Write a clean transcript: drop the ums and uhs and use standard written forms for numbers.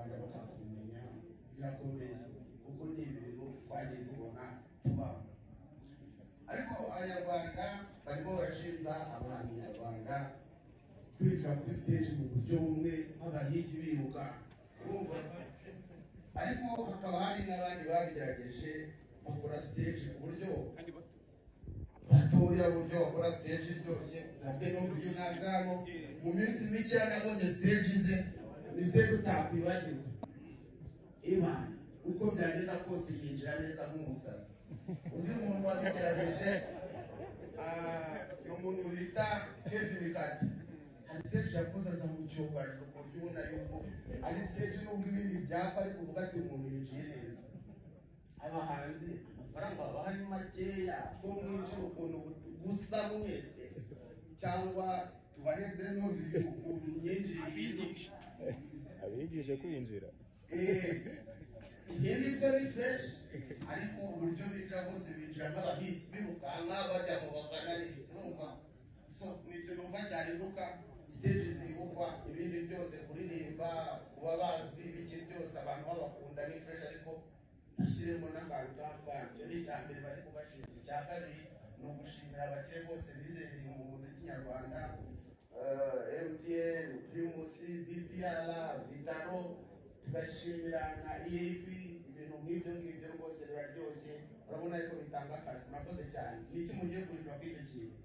Abanyarwanda bakakumenya birakomeye, kuko ni ibintu twagiye tubona tubamo. Ariko Abanyarwanda barimo barashinja abahanzi nyarwanda kwinjira kuri stage mu buryo bumwe nk'abahigi biruka, urumva? Ariko hakaba hari n'abandi babigerageje, bakora stage ku buryo batoya, uburyo bakora stage iryoshye, nka Benoviyu nazamo mu minsi mike. Nabonye stage ze, ni stage utakwibagirwa ibana, uko byagenda kose yinjira neza nk'umusazi. Undi muntu wabigerageje ni umuntu bita Kevin Kade. Hari stage yakoze aza mu cyogajuru, ku buryo ubona yuko ari stage, nubwo ibindi byapa, ariko uvuga ati umuntu yinjiye neza. Abahanzi amafaranga babaha ni makeya, ko mwinjira ukuntu gusa mwese, cyangwa tubahe Benoviyu ku myinjirire? Abigishe kwinjira. Iyi byo ni fresh, ariko uburyo binjira bose binjira nk'abahigi birukanka bajya mu bafana n'ibiki, urumva? So ni icyo numva cyahinduka, stage zibukwa. Ibindi byose, kuririmba, kuba bazwi, ibiki byose, abantu babakunda, ni fresh, ariko bashyiremo n'akantu ka fun. Icyo ni icya mbere bari kubashinja. Icya kabiri ni ugushimira abakire bose bizereye mu muziki nyarwanda: MTN, Primus, BPR, Vitaro, tugashimira na EAP. Ibintu nk'ibyo ngibyo rwose biraryoshye, urabona ko bitanga akazi. Murakoze cyane. Ni iki mugiye kurindira kuri icyo kintu?